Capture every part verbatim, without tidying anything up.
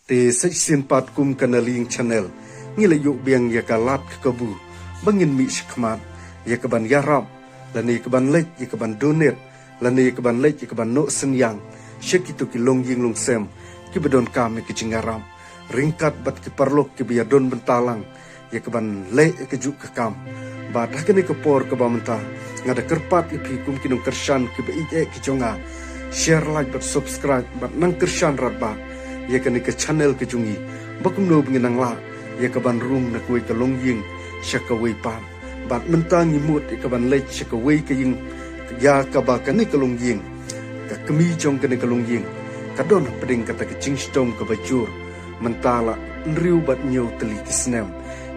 Te sa shisien pat kum ka Naling Channel, ngi la ïoh biang ïa ka lad ka kabu ba ngin mih shakhmat ïa ka ban ïarap, lane ka ban leit ïa ka ban donate, lane ka ban leit ïa ka ban noh synñiang sha kito ki longïing longsem kiba donkam ïa ka jingïarap, ryngkat bad ki paralok kiba ïadon bynta lang ïa ka ban leh ïa kajuh ka kam. Bad ha kane ka por kaba mynta, nga da kyrpad ïa phi kum ki nongkyrshan kiba ïeit eh ki jong nga, share, like bad subscribe bad nang kyrshan radbah ïa kane ka channel ka jong ngi, ba kumno ba ngin nang lah ïa ka ban rung na kawei ka longïing sha kawei pat. Bad mynta ngi mut ïa ka ban leit sha kawei ka ïing, ïa kaba kane ka longïing, ka kmie jong kane ka longïing, ka don hapdeng kata ka jingshitom kaba jur mynta la hynriew bad hynñiew tylli ki snem.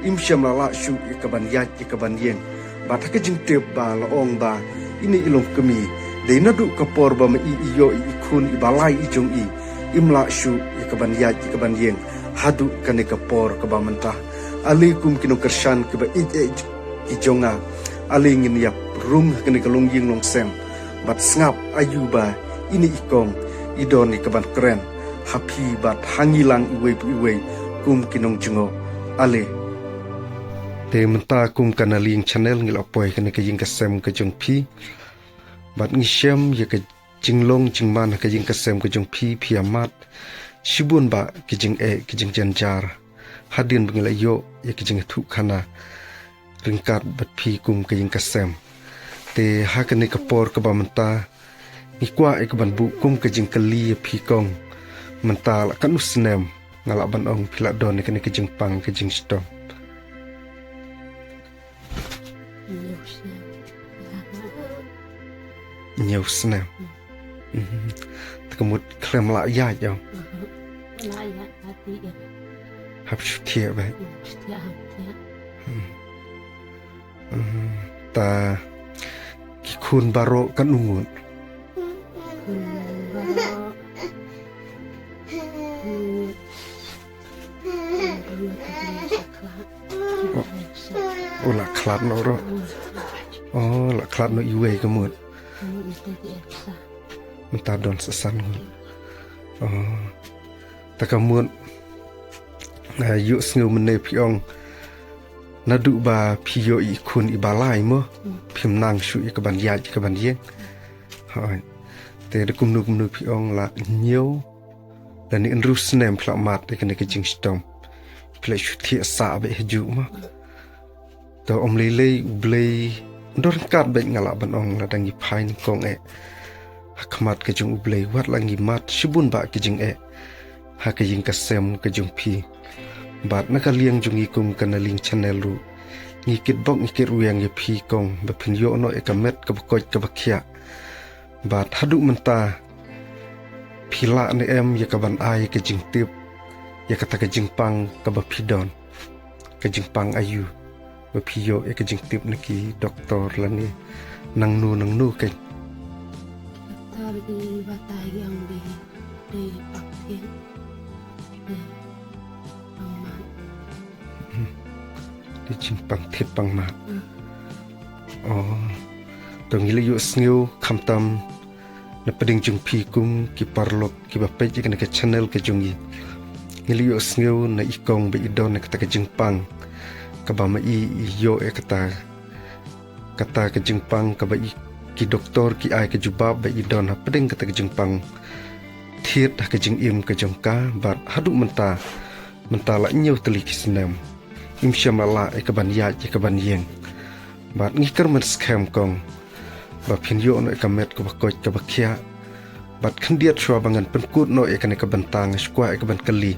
Im shym la lah shuh ïa ka ban ïaid ïa ka ban ïeng. Bad ha ka jingtip ba la ong ba ine i longkmie, dei naduh ka por ba ma i i ïoh i khun iba lai i jong i, im lah shuh ïa ka ban ïaid ïa ka ban ïeng haduh kane ka por kaba mynta. Ale kum ki nongkyrshan kiba ïeit eh ki jong nga, ale ngin ïa rung ha kane ka longïing longsem bad sngap aïu ba ine i kong i don ïa ka ban kren ha phi bad ha ngi lang iwei pa iwei kum ki nongjngoh. Ale. Te mynta kum ka Naling Channel ngi la poi ha kane ka ïing ka sem ka jong phi. Bad ngi shem ïa ka jinglong jingman ha ka ïing ka sem ka jong phi, phi ïa mad shibun bah ki jingeh ki jingjynjar hadien ba ngi la ïoh ïa ki jingïathuhkhana ryngkat bad phi kum ka ïing ka sem. Te ha kane ka por kaba mynta ngi kwah ïa ka ban buh kum ka jingkylli ïa phi kong, mynta la katno snem nga lah ban ong phi la don ïa kane ka jingpang ka jingshitom? Hynñiew snem. Hynñiew snem. Mhm. Te ka mut khlem lah ïaid ïa. Mhm. Lah ïaid hati ïa. Hap shu thiah beit. Hmm, shu thiah, hap thiah. Hmm. Hmm. Ta ki khun baroh katno ngut? Khun baroh. Hmm. Oh, la khlad noh ruh. Oh, la khlad noh iwei ka mut. Mynta don sa san ngut. Oh. Ta ka mut, ah, ïohsngew mynne phi ong naduh ba phi ïoh i khun iba lai mo, phim nang shuh ïa ka ban ïaid ïa ka ban ïeng. Hooid. Te da kumno kumno phi ong la hynñiew lane hynriew snem phi la mad ïa kane ka jingshitom. Phi la shu thiah sah beit hajuh mo. To ym lei lei U Blei un don ryngkat beit, nga lah ban ong, lada ngi phai nyngkong eh ha khmat ka jong U Blei, wat la ngi mad shibun bah ki jingeh ha ka ïing ka sem ka jong phi. Bad na ka liang jong ngi kum ka Naling Channel ruh, ngi kitbok ngi kitrwiang ïa phi kong ba phin ïoh noh ïa ka met kaba koit kaba khiah. Bad haduh mynta phi lah ne em ïa ka ban ai ka jingtip ïa kata ka jingpang kaba phi don? Ka jingpang aïu ba phi ïoh ïa ka jingtip na ki doktor lane nangno nangno keiñ? Doktor ki batai ki ong dei, dei pang thied, dei pang mad. Hmm. Dei jingpang thied pang mad. Hmm. Oh. To ngi la ïohsngew khamtam na pdeng jong phi kum ki paralok kiba peit ïa kane ka channel ka jong ngi. Ngi la ïohsngew na i kong ba i don ïa kata ka jingpang kaba ma i i ïoh ïa kata, kata ka jingpang kaba i, ki doktor ki ai ka jubab ba i don hapdeng kata ka jingpang thied ha ka jingim ka jong ka, bad haduh mynta, mynta la hynñiew tylli ki snem, im shym la lah ïa ka ban ïaid ïa ka ban ïeng. Bad ngi kyrmen skhem kong ba phin ïoh noh ïa ka met kaba koit kaba khiah. Bad khyndiat shuwa ba ngan pynkut noh ïa kane ka bynta, nga sngewkwah ïa ka ban kylli,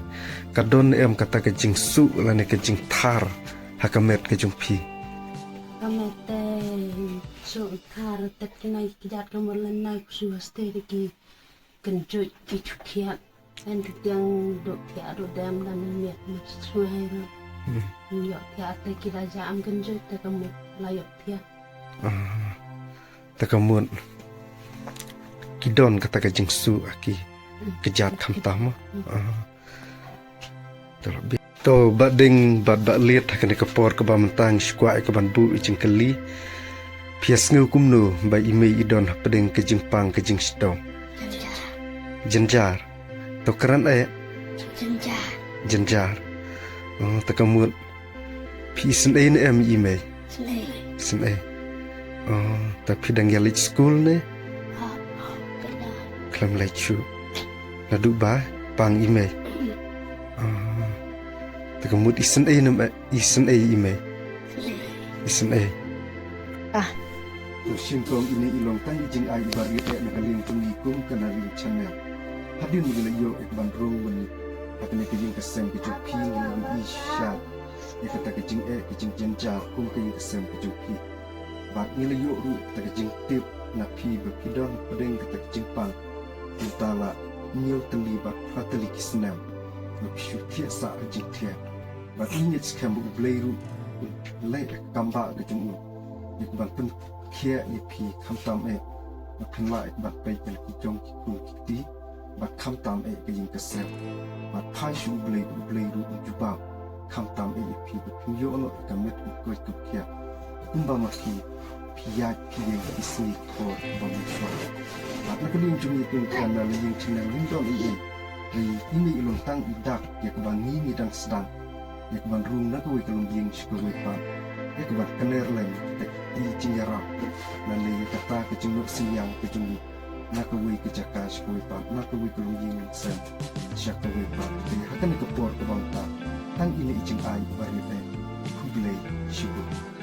ka don ne em kata ka jingsuh lane ka jingthar ha ka met ka jong phi? Ka met te suh thar, te kine ki jait ka mut lane shu stay te ki kynjoit ki shu thiah. Hynrei ki tiang duh thiah duh dem da mynmiet, ma sngewhai ruh. Hmm. Ïoh thiah te ki la jam kynjoit, te ka mut la ïoh thiah. Ah. Te ka mut ki don kata ka jingsuh ha ki, hmm, ki jait khamtam mo. Hmm. Ah. Te la bit. To Bah Ding bad Bah Liet, ha kane ka por kaba mynta ngi sngewkwah ïa ka ban buh ïa ka jingkylli. Phi ïa sngew kumno ba i mei i don hapdeng ka jingpang ka jingshitom? Jynjar. To kren eh. Jynjar. Jynjar. Oh, te ka mut phi isynei ne em i mei? Isynei. Isynei. Oh, te phi dang ïa leit skul ne? Khlem leit shuh. Naduh ba pang i mei. Oh, te ka mut isynei ne em, isynei i mei? Isynei. Ah. To sngewthuh, ine i long tang i jingai iba rit eh na ka liang jong ngi kum ka Nalin Channel. Hadien ba ngi la ïoh ïa ka ban rung mynne ha kane ka ïing ka sem ka jong phi, ngi la ïohi shai ïa kata ka jingeh ka jingjynjar kum ka ïing ka sem ka jong phi. Bad ngi la ïoh ruh ïa kata ka jingtip na phi ba phi don hapdeng kata ka jingpang. Mynta la hynñiew tylli bad phra tylli ki snem ba phi shu thiah sah ha jingthiah. Bad ngi ngeit skhem ba U Blei ruh un leh ïa ka kam ba ka jong u ïa ka ban pynkhiah ïa phi, khamtam eh ba phin lah ïa ka ban peit ïa la ki jong ki khun ki kti, bad khamtam eh ka ïing ka sem. Bad phai sha U Blei, U Blei ruh un jubab khamtam eh ïa phi ba phin ïoh noh ïa ka met ka koit ka khiah kumba ma phi phi ïaid phi ïeng ki sngi ki por kiba mynshuwa. Bad na ka liang jong ngi kum ka Nalin Channel, ngim don ei ei. Hynrei ine i long tang i dak ïa kaba ngi ngi dang sdang ïa ka ban rung na kawei ka longïing sha kawei pat, ïa ka ban kner lem ïa kita ki jingïarap lane ïa kata ka jingnoh synñiang ka jong ngi na kawei ka jaka sha kawei pat, na kawei ka longïing longsem sha kawei pat. Te ha kane ka por kaba mynta, tang ine i jingai iba rit eh. Khublei shibun.